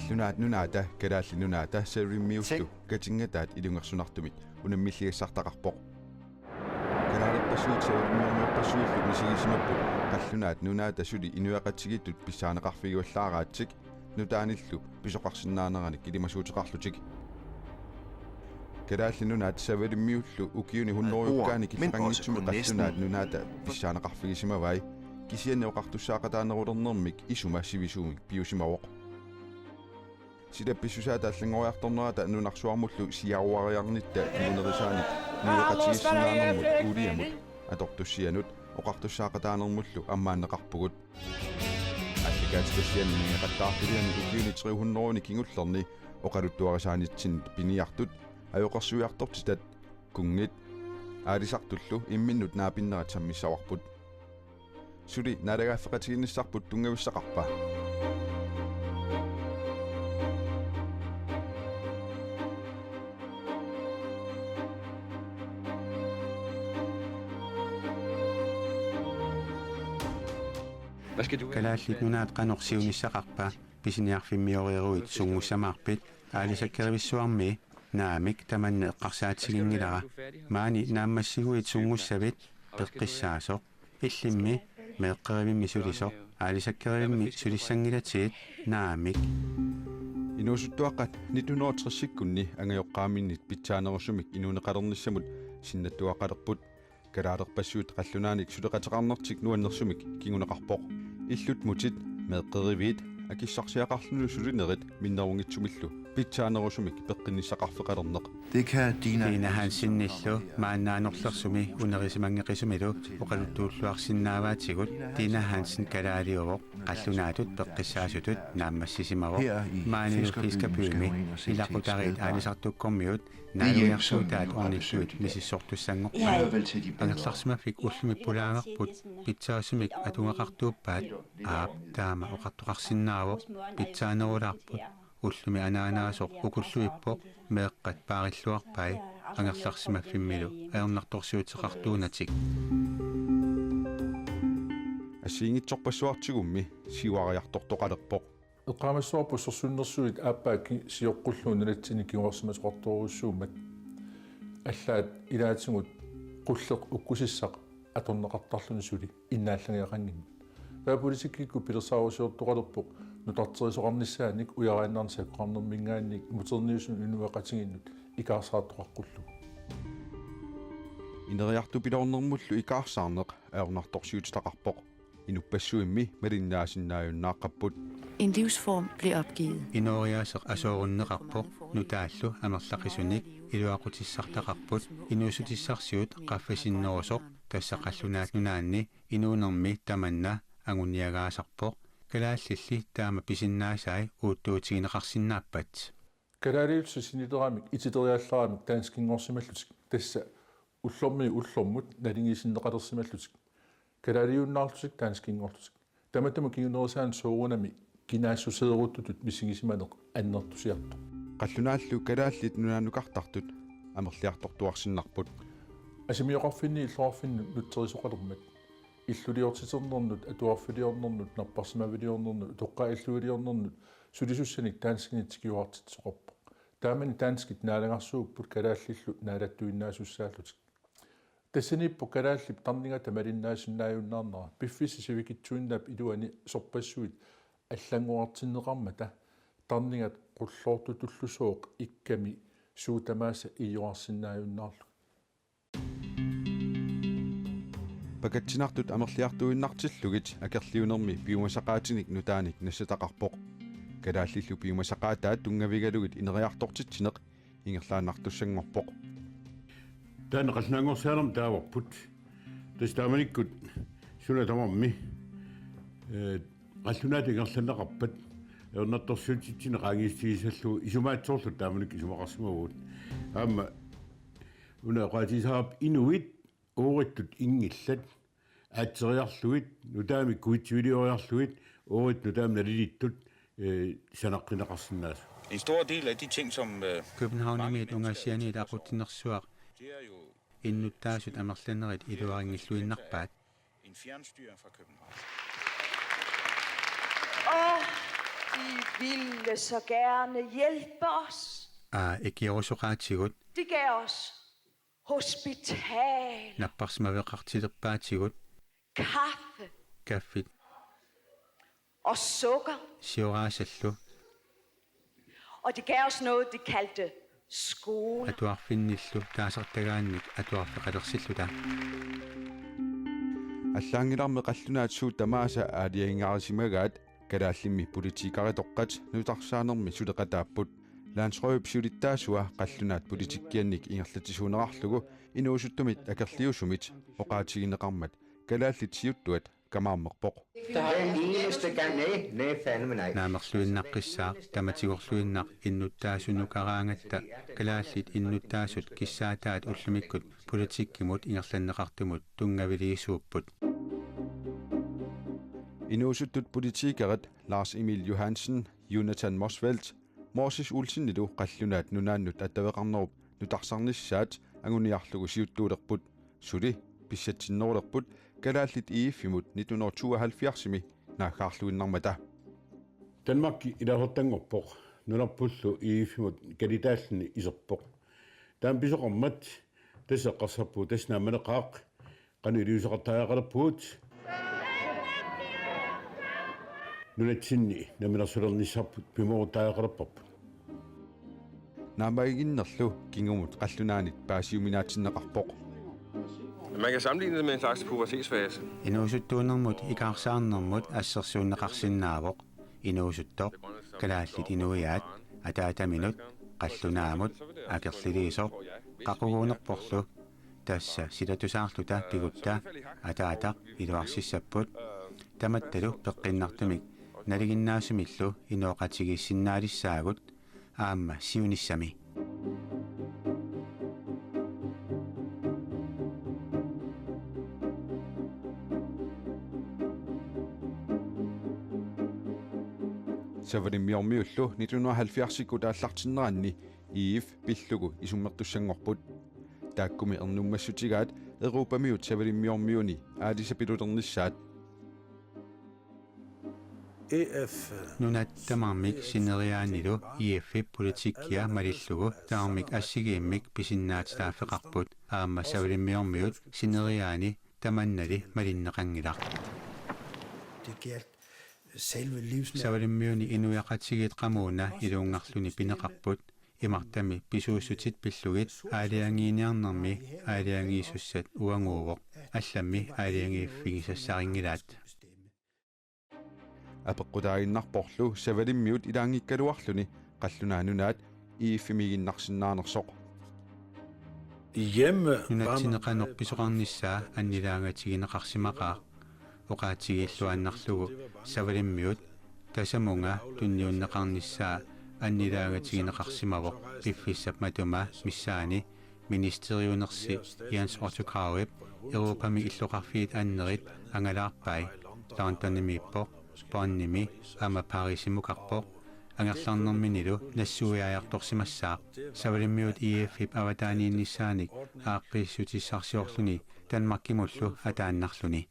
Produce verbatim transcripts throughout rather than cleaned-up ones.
Qallunaat Nunaata Kalaallit Nunaata Savalimmiullu katinngataat ilungersunartumik unammilligassartaqarpoq. Kalaalerpassuit savalimmiormiorpassuillu misigisimapput Qallunaat Nunaata suli inuiaqatigiittut pissaaneqarfigivallaaraatsik nutaanillu pisoqarsinnaaneranik ilimasuuteqarlutik. Kalaallit Nunaat Savalimmiullu ukiuni hundrede-ukkaani killeqanngitsumi Qallunaat Nunaata pissaaneqarfigisimavai, kisianni oqartussaaqataanerulernermik isuma sivisuumik piusimavoq. Sila pissusaata allanngoriartornerata nunarsuarmullu siaruariarnitta kingunerisaanik niueqatigiissinnaanermut uuliamut atortussianut oqartussaaqataanermullu ammaanneqarpugut. Aallakaatitassiani nangeqattaartuliani ukiuni tre hundrede-ni kingullerni oqaluttuarisaanitsinnut piniartut ajoqersuiartortitat, kunngit, aalisartullu imminnut naapinnerat sammissavarput. Suli naalagaaffeqatigiinnissarput tunngavissaqarpa? Kalaallit Nunaat qanoq siunissaqarpa? Pisiniarfimmioreeruit sunngussamaarpit? Aalisakkerivissuarmii? Naamik, tamanna eqqarsaatiginngilanga. Maani naammassiguit sunngussavit? Peqqissaasoq. Illimmi? Meeqqerivimmi sulisoq. Aalisakkerivimmi sulissanngilatigit? Naamik. Inuusuttuaqqat nitten hundrede og tres-ikkunni angajoqqaaminnit pitsaanerusumik inuuneqalernissamut sinnattuaqalerput. Kalaalerpassuit qallunaanik suleqateqarnertik nuannersumik kinguneqarpoq. Illutmutit, meeqqeriviit, akissarsiaqarlunilu sulinerit minnerunngitsumillu pitsaanerusumik peqqinnissaqarfeqalerneq. Det kan Dina Dina Hansenillu maannaanerlersumi unerissimanngeqisumilu oqaluttuulluarsinnaavaatigut. Dina Hansen kalaaliuvoq, qallunaatut peqqissaasutut naammassisimavoq. Maanilu Fiskerbymi ilaqutariit aalisartukkormiut naaleriarsuutaat ornillugu misissortussanngorput. Angerlarsimaffik ullumi pulaagarput pitsaasumik atugaqartuuppaat. Aap, taama oqartoqarsinnaavoq, pitsaanerulaarput. Ullumi anaanaasoq ukulluippoq, meeqqat paarilluarpai, angerlarsimaffimmilu ajornartorsiuteqartuunatik. Assigiinngitsorpassuartigummi siuariartortoqalerpoq. Eqqaamassavarput sorsunnersuit aappaa ki-, sioqqullugu nunatsinni kinguarsimasoqartorujussuummat. Allaat ilaatigut qulleq ukkusissaq atorneqartarluni suli innaallagiaqannginnami. Taava politikkikkut pilersaarusiortoqalerpoq nutarterisoqarnissaanik ujaraannarnik sakkoqarnerminngaanniit moderniusunut inuiaqatigiinnut ikaarsaartoqaqqullugu. Ineriartupiloornermullu ikaarsaarneq ajornartorsiutitaqarpoq. Inuppassuimmi malinnaasinnaajunnaaqapput. En livsform blev opgivet. Inooriaaseq asoorunneqarpoq, nutaallu amerlaqisunik iluaqutissartaqarput, inuussutissarsiut qaffasinnerusoq, tassa Qallunaat Nunaanni inuunermi tamanna anguniagaasarpoq, kalaallilli taama pisinnaasai uuttuutigineqarsinnaappat. Kalaaliullutik sinileraamik, itileriallaramik danskinngorsimallutik, tassa ullormiit ullormut naligiissinneqalersimallutik. Kalaaliunnaarlutik danskinngorlutik. Tamatuma kingunerisaanut soorunami kinaassuseeruttutut misigisimaneq annertusiartoq. Qallunaallu Kalaallit Nunaanukartartut amerliartortuarsinnarput. Asimioqarfinni illoqarfinnut nutserisoqalermat, illuliortiternernut, atuarfiliornernut, napparsimaviliornernut, utoqqaat illuiliornernut sulisussanik danskinit tikiuartitsisoqarpoq. Taamani danskit naalagarsuupput kalaallillu naalattuinnaasussaallutik. Tassaniippoq kalaallip tarningata malinnaasinnaajunnaarnera, piffissap sivikitsuinnap iluani sorpassuit allanngorartinneqarmata tarningat qulloortutullusooq ikkami suut tamaasa iiorarsinnaajunnaarlugit. Pakatsinartut amerliartuinnartillugit akerliunermi piumasaqaatinik nutaanik nassataqarpoq. Kalaallillu piumasaqaataat tunngavigalugit ineriartortitsineq ingerlaannartussanngorpoq. Taanna qallunaanngorsaanermi taavarput. Tassa taamanikkut suna tamarmi, ee, qallunaatut ingerlanneqarpat ajornartorsiutitsineq qaangiissutigisallugu isumaatsoorluta taamanikkut isumaqarsimavagut. Aamma una oqaatigisarput inuit uurittut inngillat, aatseriarlugit, nutaamik kuitsivilioriarlugit, uurit nutaamik nalilittut, eh, sanaqqinneqarsinnaasut. En stor del af de ting, som, øh, Københavnimiit ungassianiit aqutsinersuaq innuttaasut amerlanerit iluarinngilluinnarpaat. En fjernstyring fra København. Og i Ville så gerne hjælpe os. Aa, ikiorusoqaatigut. De gav os hospital, Napparsimaveqartilerpaatigut. Kaffe Kaffit. Og sukker. Sioraasallu. Og de gav os noget, de kaldte skole. Atuarfinnillu taasartagaannik atuarfeqalersilluta. Allaanngilarmi qallunaat suut tamaasa aalajangigaarisimagaat, kalaallimmi politikeritoqqat nutarsaanermi suleqataapput. Landsrådip siulittaasua qallunaat politikkiannik ingerlatsisuunerarlugu inuusuttumit akerliusumit oqaatigineqarmat kalaallit siuttuat kamaammerpoq. Hver eneste gang. Nej, nej, fandme nej. Naamerluinnaqqissaaq tamatigorluinnaq innuttaasunukaraangatta kalaallit innuttaasut kissaataat ullumikkut politikkimut ingerlanneqartumut tunngaviliisuupput. Inuusuttut politikerit Lars Emil Johansen, Jonathan Motzfeldt, Moses Olsenilu Qallunaat Nunaannut attaveqarnerup nutarsarnissaat anguniarlugu siuttuulerput. Suli pissatsinnerulerput kalaallit I F-imut nitten hundrede tooghalvfjerdsimi naaggaarluinnarmata. Danmark ilaasortanngorpoq, nunarpullu I F-imut kalitaalluni iserpoq. Taama pisoqarmat tassa eqqarsarpugut, tassa naammaneqaaq, qanoq iliuuseqartariaqalerpugut. Nunatsinni namminersulernissarput pimooruttariaqalerparput. Naammagiginnerlu kingumut qallunaanit paasiuminaatsinneqarpoq. Man kan sammenligne det med en slags pubertetsfase. Inuusuttuunermut ikaarsaarnermut assersuunneqarsinnaavoq. Inuusuttoq, kalaallit inuiaat, ataataminut, qallunaamut, akerliliisoq, qaquguunerporlu, tassa silatusaarluta pigutta, ataataq iluarsissapput, tamattalu peqqinnartumik nalinginnaasumillu inooqatigiissinnaalissaagut, aamma siunissami. Savalimmiormiullu nitten hundrede og halvfjerdsikkut aallartinneranni I F pillugu isummertussanngorput. Taakkumi ernummassutigaat Europamiut Savalimmiormiuni aalisapilulernissaat. E F. Nunat tamarmik sineriaanilu I F-ip politikkia malillugu tamarmik assigiimmik pisinnaatitaaffeqarput, aamma Savalimmiormiut sineriaani tamannali malinneqanngilaq. Det galt selve livsnerven. Savalimmiuni inuiaqatigiit qamuuna iluunngarluni pineqarput, imartami pisuussutit pillugit aalajangiiniarnermi aalajangiisussat uaguuvoq, allammi aalajangiiffigisassarinngilaat. Apeqqutaaginnarporlu Savalimmiut ilaanngikkaluarluni Qallunaat Nunaat I F-imiiginnarsinnaanersoq. Hjemme. Nunatsinni qanoq pisoqarnissaa annilaangatigineqarsimaqaaq. Oqaatigiilluinnarlugu Savalimmiut tasamunga tunniunneqarnissaa annilaangatigineqarsimavoq piffissap matuma missaani ministeriunersi Jens Otto Krarup Europami illoqarfiit annerit angalaarpai. Londonimiippoq, Bonnimi aamma Parisimukarpoq. Angerlarnerminilu nassuiaajartorsimassaaq. Savalimmiut I F-ip avataaniinnissaanik aaqqiissutissarsiorluni Danmarkimullu ataannarluni.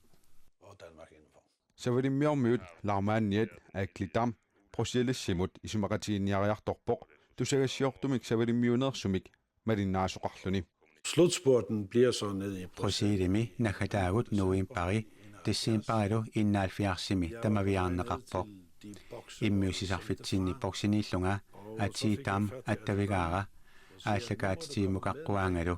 Savalimmiormiut Laarmaanniat Alkli Dam Bruxellesimut isumaqatiginniariartorpoq tusagassiortumik savalimmiuneersumik malinnaasoqarluni. Slutspurten bliver så ned i Bruxellesimi naggataagut novembari, decembarilu enoghalvfjerdsimi tamaviaarneqarpoq. Immiussisarfitsinni boksiniillunga Atii Dam attavigaara aallakaatitsivimukaqqaangalu.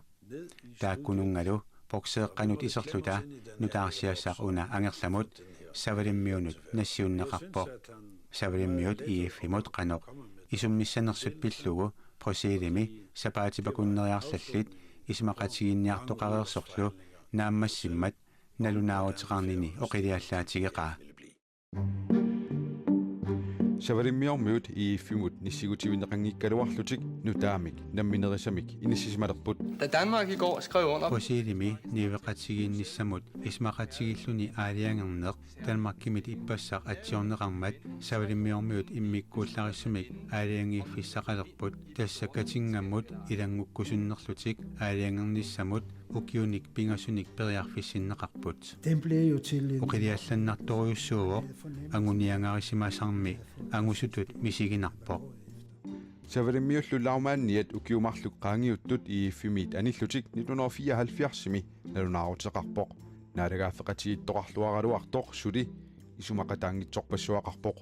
Taakkununngalu bokseeqqanut iserluta nutaarsiassaq una angerlamut Savalimmiunut nassiunneqarpoq. Savalimmiut I F-imut qanoq isummissanersut pillugu Bruxellesimi sapaatipakunneriarlallit isumaqatiginniartoqareersorlu naammassimmat nalunaaruteqarnini oqiliallaatigeqaa. Savalimmiormiut I F-imut nissigutivinneqanngikkaluarlutik nutaamik namminerisamik inissisimalerput. Da Danmark i går skrev under. Bruxellesimi niueqatigiinnissamut isumaqatigiilluni aalajangerneq Danmarkimit ippassaq atsiorneqarmat savalimmiormiut immikkuullarissumik aalajangiiffissaqalerput, tassa Katingamut ilanngukkusunnerlutik aalajangernissamut ukiunik pingasunik periarfissinneqarput. Den blev jo til en Oqiliallannartorujussuuvoq, anguniagarisimasarmi angusutut misiginarpoq. Savalimmiullu Laumanniat ukiut marluk qaangiuttut I F-imiit anillutik nitten hundrede og fireoghalvfjerdsimi nalunaaruteqarpoq. Naalagaaffeqatigiittoqarluaraluartoq suli isumaqataanngitsorpassuaqarpoq.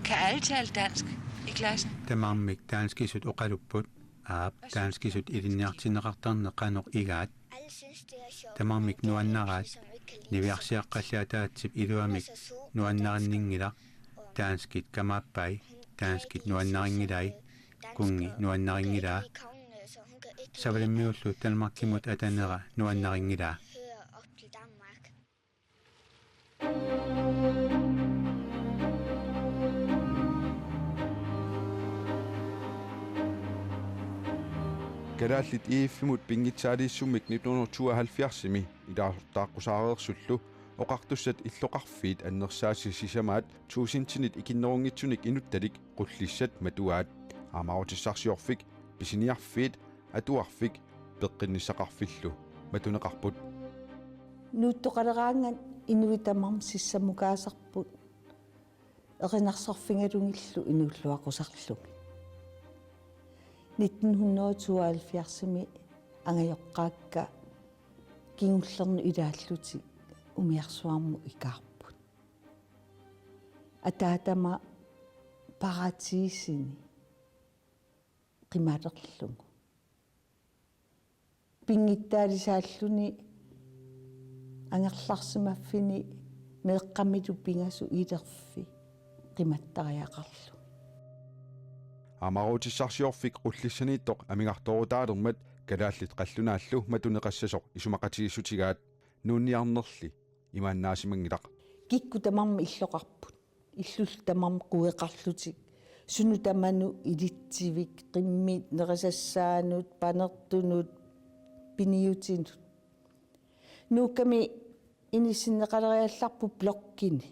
Kan alle tale dansk i klassen? Tamarmik danskisut oqalupput. Aap, danskisut ilinniartinneqartarneq qanoq igaat? Tamarmik nuannaraat. Niviarsiaqqalli ataatsip iluamik nuannarinninngilaq. Danskit kamaappai, danskit nuannarinngilai, kunngi nuannarinngilaa. Savalimmiullu Danmarkimut atanera nuannarinngilaa. Kalaallit I F-imut pinngitsaaliissummik nitten hundrede tooghalvfjerdsimi ilaasortaaqqusaareersullu oqartussat illoqarfiit annersaasii sisamaat tuusintinit ikinnerunngitsunik inuttalik Qullissat matuaat. Aamaarutissarsiorfik, pisiniarfiit, atuarfik peqqinnissaqarfillu matuneqarput. Nuuttoqaleraangat inuit tamarmik sissamukaasarput erinarsorfigalugillu inuulluaqusarlugit. Nitten hundrede tooghalvfjerdsimi angajoqqaakka kingullerni ilaallutik umiarsuarmut ikaarput. Ataatama paratiisini qimalerlugu. Pinngitsaalisaalluni angerlarsimaffini meeqqamilu pingasut ilerfik qimattariaqarlugit. Aamaarutissarsiorfik Qullissaniittoq amigartoorutaalermat kalaallit qallunaallu matuneqassasoq isumaqatigiissutigaat. Nuunniarnerli imaannaasimanngilaq. Kikkut tamarmik illoqarput. Illullu tamarmik queqarlutik. Sunut tamanut ilitsivik, qimmit, nerisassaanut, panertunut, piniutinut. Nuukkami inissinneqaleriallarput blokkini.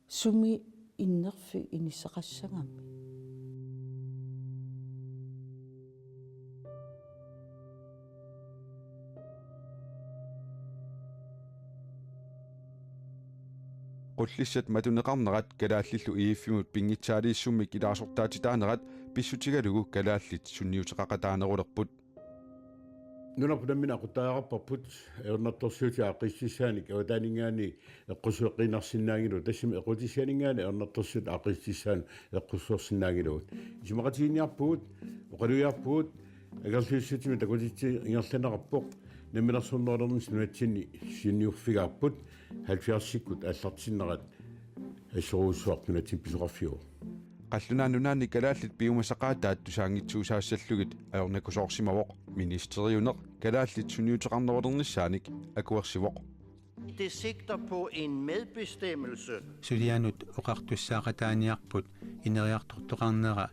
Sumi innerfik inissaqassagami. Qullissat matuneqarnerat kalaallillu I F-imut pinngitsaaliissummik ilaasortaatitaanerat pissutigalugu kalaallit sunniuteqaqataanerulerput. Nunarput nammineq aquttariaqarparput ajornartorsiutit aaqqiissutissaanik avataaninngaanniit eqqussueqqiinnarsinnaanngilagut, tassami eqqutissianinngaanniit ajornartorsiutit aaqqiissutissaanut eqqussuersinnaanngilagut. Isumaqatiginninniarpugut, oqalugiarpugut, akerliussutsimik takutitsineq ingerlanneqarpoq, namminersornerulernissaq nunatsinni sunniuffigaarput, halvfjerdsikkut aallartinnerat assorujussuaq nunatsinni pisoqarfiuvoq. Qallunaat Nunaanni kalaallit piumasaqaataat tusaanngitsuusaassallugit ajornakusoorsimavoq, ministeriuneq kalaallit sunniuteqarnerulernissaanik akuersivoq. Det sigter på en medbestemmelse. Sulianut oqartussaaqataaniarput ineriartortoqarnera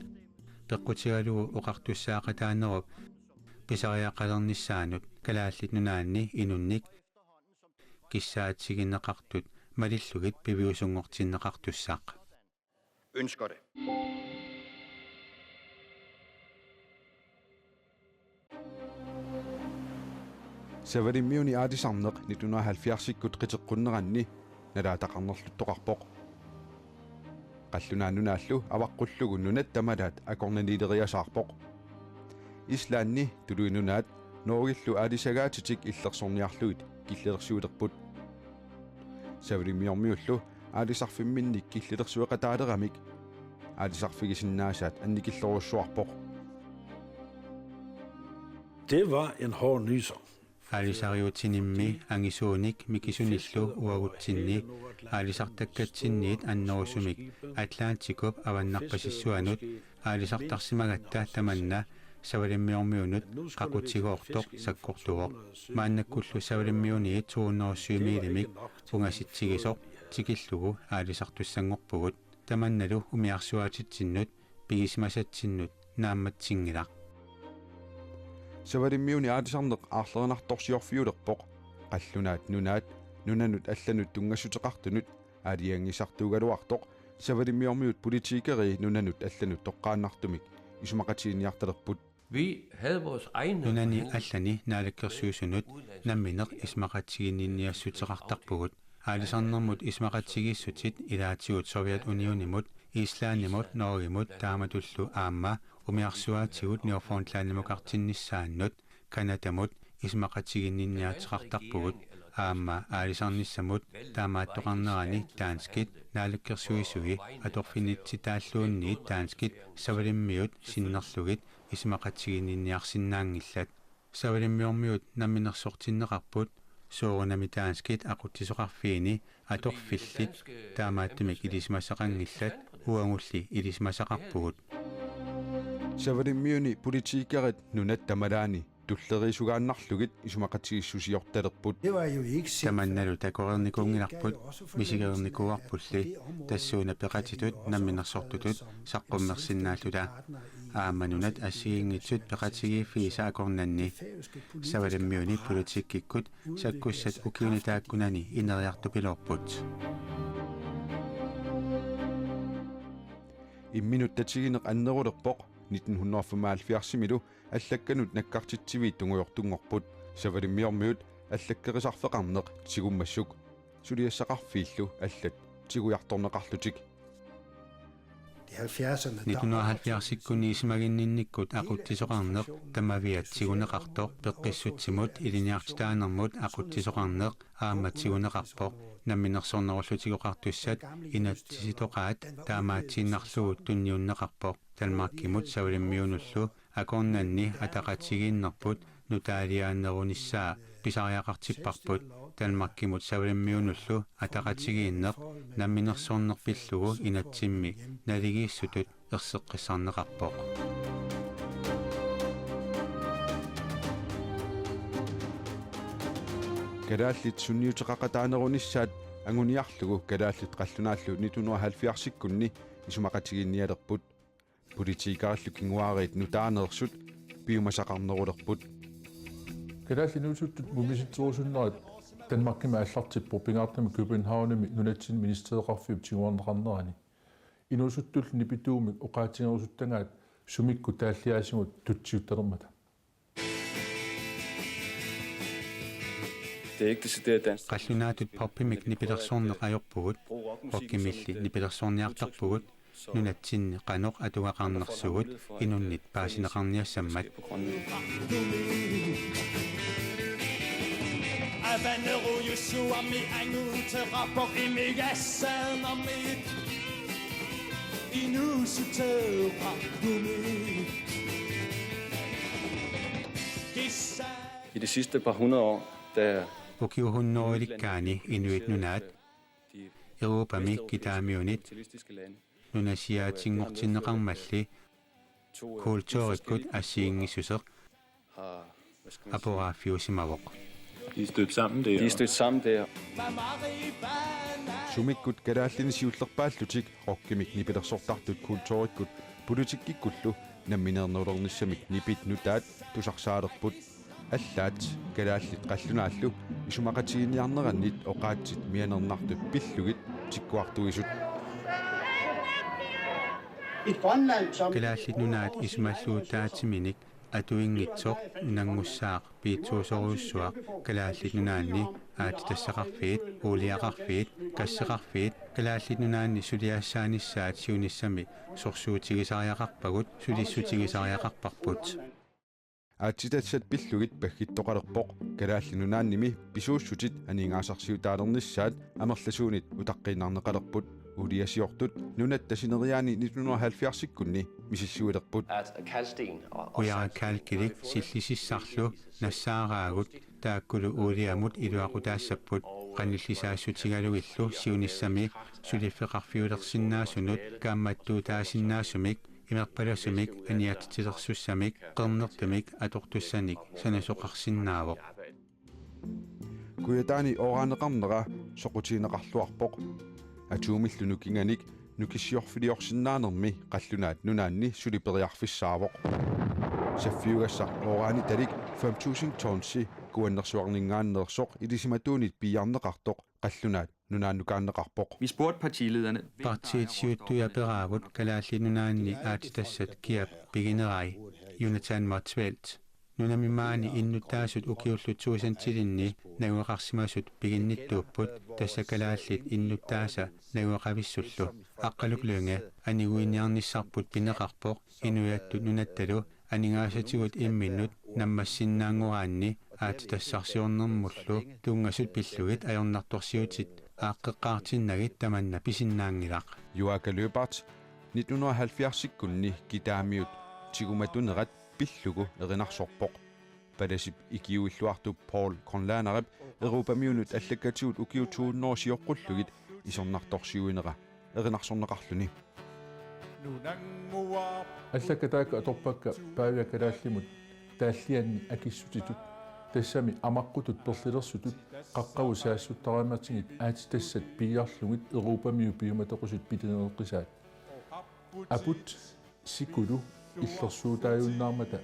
peqqutigalugu oqartussaaqataanerup pisariaqalernissaanut Kalaallit Nunaanni inunnik kissaatigineqartut malillugit piviusunngortinneqartussaq. Ønsker det. Savalimmiuni aalisarneq nitten hundrede og halvfjerdsikkut qiteqqunneranni nalaataqarnerluttoqarpoq. Qallunaat Nunaallu avaqqullugu nunat tamalaat akornanniileriasaarpoq. Islandi, Tuluit Nunaat, Norgellu aalisagaatitik illersorniarlugit killilersuilerput. Savalimmiormiullu aalisarfimminnik killilersueqataaleramik aalisarfigisinnaasaat annikillorujussuarpoq. Det var en hård nyser. Aalisariutinimmi angisuunik mikisunillu uagutsinni aalisartakkatsinniit annerusumik Atlantikup avannarpasissuanut aalisartarsimagatta tamanna Savalimmiormiunut qaqutigoortoq sakkortuvoq. Maannakkullu Savalimmiuniit to hundrede syv miilimik ungasitsigisoq tikillugu aalisartussanngorpugut. Tamannalu umiarsuaatitsinnut pigisimasatsinnut naammatsinngilaq. Savalimmiuni aalisarneq aarlerinartorsiorfiulerpoq. Qallunaat Nunaat nunanut allanut tunngassuteqartunut aalajangiisartuugaluartoq Savalimmiormiut politikerii nunanut allanut toqqaannartumik isumaqatigiinniartalerput. Vi havde vores egen Nunani allani naalakkersuisunut nammineq isumaqatigiinniassuteqartarpugut. Aalisarnermut isumaqatigiissutit ilaatigut Sovjetunionimut, Islandimut, Norgemut taamatullu aamma umiarsuaatigut Newfoundlandimukartinnissaannut Canadamut isumaqatigiinniateqartarpugut, aamma aalisarnissamut taamaattoqarnerani danskit naalakkersuisui atorfinitsitaalluunniit danskit savalimmiut sinnerlugit isumaqatigiinniarsinnaanngillat. Savalimmiormiut namminersortinneqarput, soorunami danskit aqutsisoqarfiini atorfillit taamaattumik ilisimasaqanngillat, uagulli ilisimasaqarpugut. Savalimmiuni politikerit nunat tamalaani tulleriisugaannarlugit isumaqatigiissusiortalerput. Tamannalu takoreernikuunngilarput, misigereernikuuarpulli tassuuna peqatitut namminersortutut saqqummersinnaalluta. Aamma nunat assigiinngitsut peqatigiiffiisa akornanni. Savalimmiuni politikkikkut sakkussat ukiuni taakkunani ineriartupiloorput. Imminut tatigineq annerulerpoq nitten hundrede og femoghalvfjerdsimilu allakkanut nakkartitsiviit tungujortunngorput. Savalimmiormiut allakkerisarfeqarneq tigummassuk suliassaqarfiillu allat tigujartorneqarlutik. Nitten hundrede og halvfjerdsikkunni isumaginninnikkut aqutsisoqarneq tamaviat tiguneqartoq peqqissutsimut ilinniartitaanermut aqutsisoqarneq aamma tiguneqarpoq. Namminersornerullutigoqartussat inatsisitoqaat taamaatsiinnarlugu tunniunneqarpoq. Danmarkimut Savalimmiunullu akornanni ataqatigiinnerput nutaaliaannerunissaa pisariaqartipparput. Danmarkimut Savalimmiunullu ataqatigiinneq namminersorneq pillugu inatsimmi naligiissutut erseqqissarneqarpoq. Kalaallit sunniuteqaqataanerunissaat anguniarlugu Kalaallit Qallunaallu nitten hundrede og halvfjerdsikkunni isumaqatigiinnialerput. Politikerillu kinguaariit nutaaneersut piumasaqarnerulerput. Kalaallit inuusuttut mumisitserusunnerat Danmarkimi aallartippoq, pingaartumik Københavnimi nunatsinni ministereqarfiup tiguarneqarnerani. Inuusuttullu nipituumik oqaatigerusuttagaat sumikkut taalliaasigut tutsiuttalermata. Det er ikke decideret dansk. Qallunaatut poppimik nipilersorneq ajorpugut, rockimilli nipilersorniartarpugut, nunatsinni qanoq atugaqarnersugut inunnit paasineqarniassammat. Avanerujussuarmi anguuteqarpoq imigassanermit inuussuteqartumik. Kissa. I de sidste par hundrede år, der Ukiut hunnorujulikkaani Inuit Nunaat Europami kitaamiunit nunasiaatinngortinneqarmalli kulturikkut assigiinngissuseq aporaaffiusimavoq. De er stødt sammen der. De er stødt sammen der. Sumikkut kalaallinik siullerpaallutik rockimik nipilersortartut kulturikkut politikkikkullu nammineernerulernissamik nipit nutaat tusarsaalerput. Allaat Kalaallit Qallunaallu isumaqatigiinniarnerannit oqaatsit mianernartut pillugit tikkuartuisut. Kalaallit Nunaat isumalluutaatiminik atuinngitsoq nunanngussaaq piitsuusorujussuaq Kalaallit Nunaanni aatsitassaqarfiit, uuliaqarfiit, kasseqarfiit, Kalaallit Nunaanni suliassaanissaat siunissami sorsuutigisariaqarpagut, sulissutigisariaqarparput. Aatsitassat pillugit paggittoqalerpoq, Kalaallit Nunaannimi pisuussutit aningaasarsiutaalernissaat amerlasuunit utaqqiinnarneqalerput. Uuliasiortut nunatta sineriaani nitten hundrede og halvfjerdsikkunni misissuilerput. At kalksten og Ujara kalkilik sillisissarlu nassaaraagut taakkulu uuliamut iluaqutaassapput, qanillisaassutigalugillu siunissami suliffeqarfiulersinnaasunut kaammattuutaasinnaasumik, imerpalasumik, aniatitsilersussamik, qernertumik atortussanik sanasoqarsinnaavoq. Kujataani uranneqarnera soqutigineqarluarpoq. Atomillu nukinganik Nukissiorfiliorsinnaanermi Qallunaat Nunaanni suli periarfissaavoq. Saffiugassaq uranitalik fem tusind tonsi Kuannersuarninngaanneersoq ilisimatuunit piiarneqartoq qallunaat nunaannukaanneqarpoq. Vi spurgte partilederne. Partiit siuttui aperaavut Kalaallit Nunaanni aatsitassat kiap piginerai, Jonathan Motzfeldt. Nunami maani innuttaasut ukiullu tuusintilinni najugaqarsimasut piginnittuupput, tassa kalaallit innuttaasa najugaqavissullu. Aqqaluk Lynge aniguiniarnissarput pineqarpoq inuiattut nunattalu aningaasatigut imminnut nammassinnaanngoraanni aatsitassarsiornermullu tunngasut pillugit ajornartorsiutit aaqqeqqaartinnagit tamanna pisinnaanngilaq. Joakim Lyberth nitten hundrede og halvfjerdsikkunni Kitaamiut tigumatunerat pillugu erinarsorpoq. Palasip ikiuilluartup Paul Grønlænderip Europamiunut allakkatigut ukiut to hundrede sioqqullugit isornartorsiuinera erinarsorneqarluni. Allakkat taakku atorpakka Pavia kalaallimut taallianni akissutitut, tassami amaqqutut perlilersutut qaqqavut saassuttariumatigit aatsitassat piiarlugit Europamiut piumatoqusut pitinereqqisaat. Aput sikulu illersuutaajunnaarmata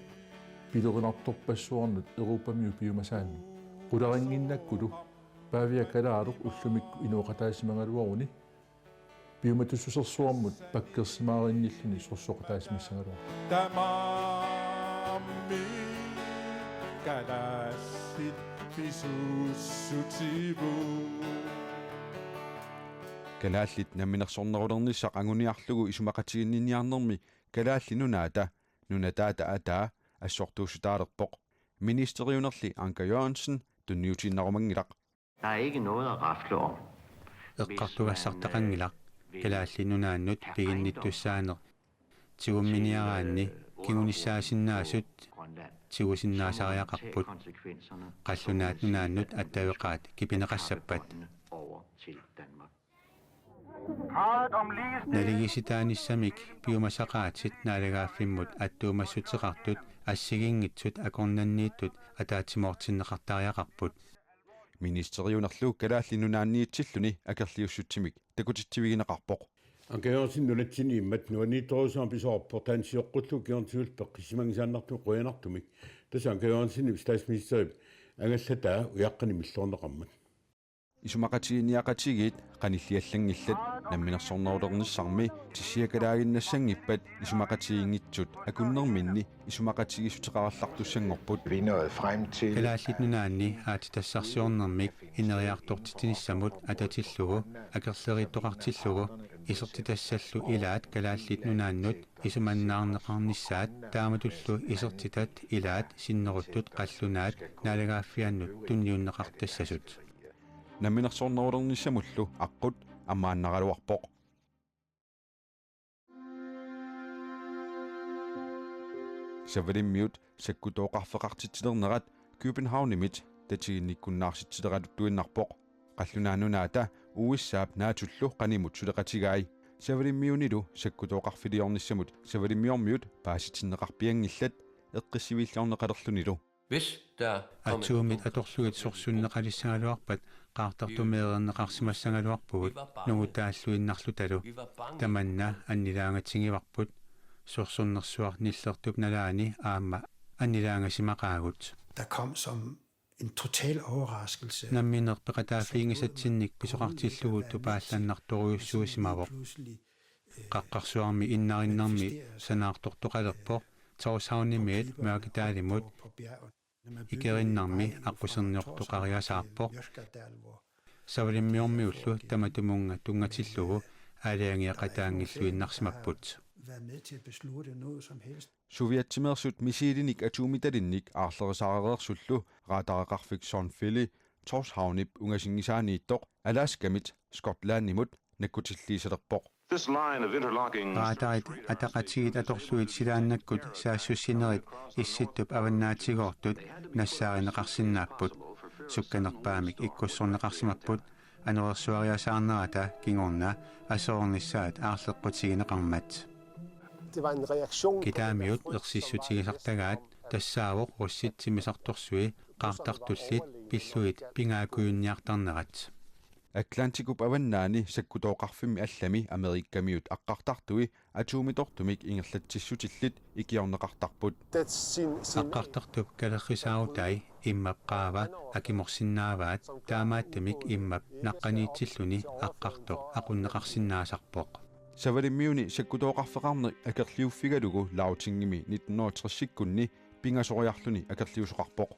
pilerinartorpassuarnut Europamiut piumasaannut. Qularinnginnakkulu Pavia kalaallit ullumikkut inooqataasimagaluaruni piumatussusersuarmut pakkersimaarinnilluni sorsoqataasimassagaluarpoq. Tamarmi kalaallit pisuussutigut. Kalaallit namminersornerulernissaq anguniarlugu isumaqatiginninniarnermi Kalaallit Nunaata nunataata ataa assortuussutaalerpoq. Ministeriunerli Anker Jørgensen tunniutiinnarumanngilaq. Der er ikke noget at rafle om. Eqqartugassartaqanngilaq Kalaallit Nunaannut piginnittussaaneq tigumminiaraanni kingunissaasinnaasut tigusinnaasariaqarput. Qallunaat Nunaannut attaveqaat kipineqassappat. Naligiissitaanissamik piumasaqaatit naalagaaffimmut attuumassuteqartut assigiinngitsut akornanniittut ataatsimoortinneqartariaqarput. Ministeriunerlu Kalaallit Nunaanniitsilluni akerliussutsimik takutitsivigineqarpoq. Anker Jørgensen nunatsinni immaqa nuanniittorujussuarmik pisoqarpoq, taanna sioqqullugu kingornatigut peqqissimanngisaannartumik qujanartumik. Tassa Anker Jørgensenip statsministerip angallataa ujaqqanik millorneqarmat. Isumaqatiginninniaqatigiit qanilliallanngillat, namminersornerulernissarmi tissiakalaaginnassanngippata isumaqatigiinngitsut akunnerminni isumaqatigiissuteqarallartussanngorput. Vi er nået frem til Kalaallit Nunaanni aatsitassarsiornermik ineriartortitsinissamut atatillugu akerleriittoqartillugu isertitassallu ilaat Kalaallit Nunaannut isumannaarneqarnissaat taamatullu isertitat ilaat sinneruttut qallunaat naalagaaffiannut tunniunneqartassasut. Namminersornerulernissamullu aqqut ammaannaraluarpoq. Savalimmiut sakkutooqarfeqartitsilernerat Københavnimit tatiginnikkunnaarsitsileraluttuinnarpoq. Qallunaat Nunaata U S A-p NATO-llu qanimut suleqatigai. Savalimmiunilu sakkutooqarfiliornissamut savalimmiormiut paasitinneqarpianngillat eqqissiviilliorneqalerlunilu. Hvis der kommer Atsuumit atorlugit sorsunneqalissagaluarpat qaartartumeereerneqarsimassagaluarpugut nungutaalluinnarlutalu. Tamanna annilaangatigivarput. Sorsunnersuaq nillertup nalaani aamma annilaangasimaqaagut. Der kom som en total overraskelse. Nammineq peqataaffiginngisatsinnik pisoqartillugu tupaallannartorujussuusimavoq. Qaqqarsuarmi innarinnarmi sanaartortoqalerpoq, Tórshavnimiit Mørkedalimiit ikerinnarmi aqquserniortoqariasaarpoq. Savalimmiormiullu tamatumunnga tunngatillugu aalajangiaqataanngilluinnarsimapput. Suviatsimeersut misilinik atuumitalinnik aarlerisaareersullu radareqarfik Sunfili Tórshavnip ungasinngisaaniittoq Alaskamit Skotlandimut nakkutilliisalerpoq. This line of interlocking Raatarit ataqatigiit atorlugit silaannakkut saassussinerit Issittup avannaatsigoortut nassaarineqarsinnaapput. Sukkanerpaamik ikkussorneqarsimapput anorersuariasaarnerata kingorna aserornissaat aarleqqutigineqarmat. Kitaamiut ersissutigisartagaat tassaavoq russit timmisartorsui qaartartullit pillugit pingaakkujunniartarnerat. Atlantikup avannaani sakkutooqarfimmi allami Amerikamiut aqqartartui atuumitortumik ingerlatsissutillit ikiorneqartarput. Aqqartartup kalerrisaarutai immap qaava akimorsinnaavaat, taamaattumik immap naqqaniitsilluni aqqartoq aqunneqarsinnaasarpoq. Savalimmiuni sakkutooqarfeqarneq akerliuffigalugu Lagtingimi nitten hundrede og tres-ikkunni pingasoriarluni akerliusoqarpoq.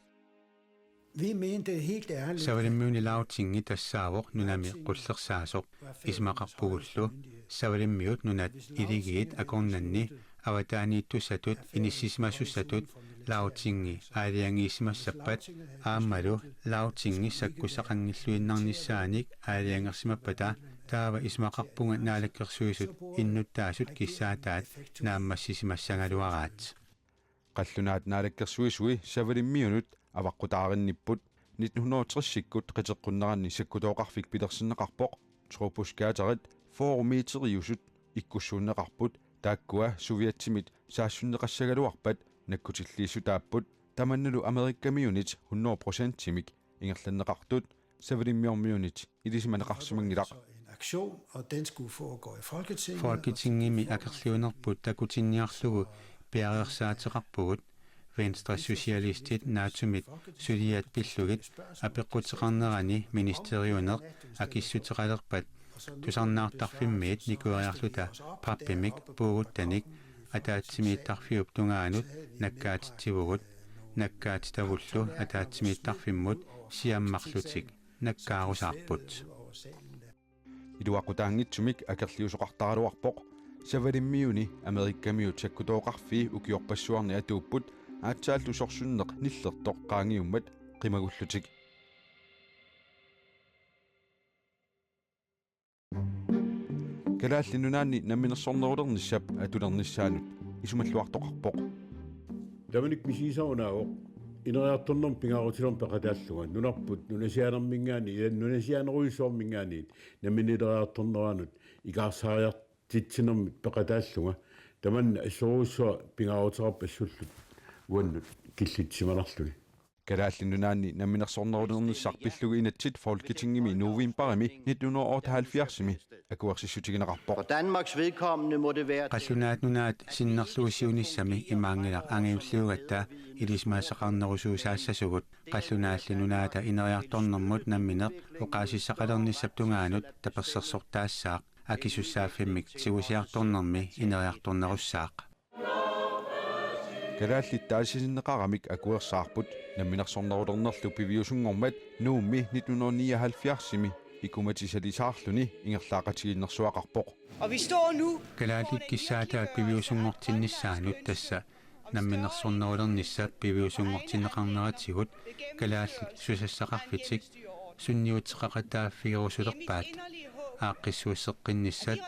Vi mente helt ærligt, Savalimmiuni Lagtingi tassaavoq nunami qullersaasoq. Isumaqarpugullu Savalimmiut nunat iligiit akornanni avataaniittussatut inissisimasussatut Lagtingi aalajangiisimassappat aammalu Lagtingi sakkussaqanngilluinnarnissaanik aalajangersimappata, taava isumaqarpunga Naalakkersuisut innuttaasut kissaataat naammassisimassagaluaraat. Qallunaat Naalakkersuisui Savalimmiunut avaqqutaarinnipput. Nitten hundrede og tres-ikkut qiteqqunneranni sakkutooqarfik pilersinneqarpoq. Tropuskaterit fyrre meteriusut ikkussuunneqarput, taakkua Sovjetimit saassunneqassagaluarpat nakkutilliissutaapput, tamannalu Amerikamiunit hundrede procentimik ingerlanneqartut. Savalimmiormiunit ilisimaneqarsimanngilaq. En aktion, og den skulle foregå i Folketinget. Folketingimi akerliunerput takutinniarlugu piareersaateqarpugut. Venstresocialistit natsumit suliat pillugit apeqquteqarnerani ministeriuneq akissuteqalerpat tusarnaartarfimmiit nikueriarluta pappimik puuguttanik ataatsimiittarfiup tungaanut nakkaatitsivugut. Nakkaatitavullu ataatsimiittarfimmut siammarlutik nakkaarusaarput. Iluaqutaanngitsumik akerliusoqartaraluarpoq. Savalimmiuni Amerikamiut sakkutooqarfii ukiorpassuarni atuupput, aatsaallu sorsunneq nillertoq qaangiummat qimagullutik. Kalaallit Nunaanni namminersornerulernissap atulernissaanut isumalluartoqarpoq. Tamanit misigisara unaavoq ineriartornermut pingaarutilernermut peqataallunga, nunarput nunasiaanerminngaanniit, ila nunasiaanerujussuarminngaanniit, nammineq ineriartorneranut ikaarsaariartitsinermik peqataallunga. Tamanna assorujussuaq pingaaruteqarpoq assullu uannut killitsisimanarluni. Kalaallit Nunaanni namminersornerulernissaq pillugu inatsit Folketingimi novembarimi nitten hundrede og otteoghalvfjerdsimi akuersissutigineqarpoq. For Danmarks vedkommende må det være Qallunaat Nunaat sinnerlugu siunissami imaanngilaq angajulliugatta ilisimasaqarnerusuusaassasugut. Qallunaalli Nunaata ineriartornermut nammineq oqaasissaqalernissap tungaanut tapersersortaassaaq, akisussaaffimmik tigusiartornermi ineriartornerussaaq. Kalaallit taasisinneqaramik akuersaarput. Namminersornerulernerlu piviusunngormat Nuummi nitten hundrede nioghalvfjerdsimi ikumatisalisaarluni ingerlaaqatigiinnersuaqarpoq. Og vi står nu Kalaallit kissaataat piviusunngortinnissaannut, tassa namminersornerulernissap piviusunngortinneqarneratigut kalaallit susassaqarfitik sunniuteqaqataaffigerusulerpaat. Aaqqissuusseqqinnissat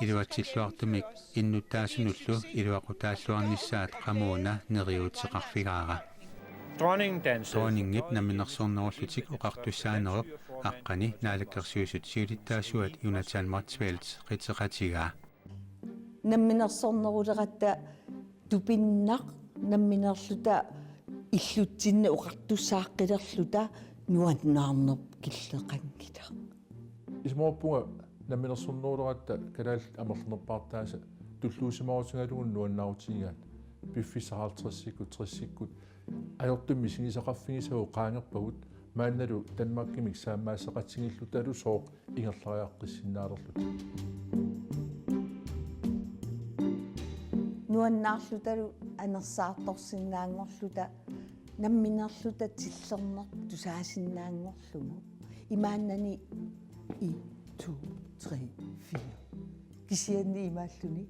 iluatsilluartumik innuttaasunullu iluaqutaalluarnissaat qamuuna neriuuteqarfigaara. Dronningen dansede. Dronningip namminersornerullutik oqartussaanerup aqqani Naalakkersuisut siulittaasuat Jonathan Motzfeldt qiteqatigaa. Namminersorneruleratta tupinnaq namminerluta illutsinni oqartussaaqqilerluta nuannaarneq killeqanngilaq. Isumaqarpunga namminersorneruleratta kalaallit amerlanerpaartaasa tulluusimaarutigalugu nuannaarutigigaat. Piffissaq halvtredsikkut, tressikkut ajortumik misigisaqarfigisagut qaangerpagut, maannalu Danmarkimik saammaasseqatigiillutalu sooq ingerlariaqqissinnaalerluta. Nuannaarlutalu anersaartorsinnaanngorluta, namminerluta tillerneq tusaasinnaanngorlugu. Imaannani en, to, tre, fire. Kisianni imaalluni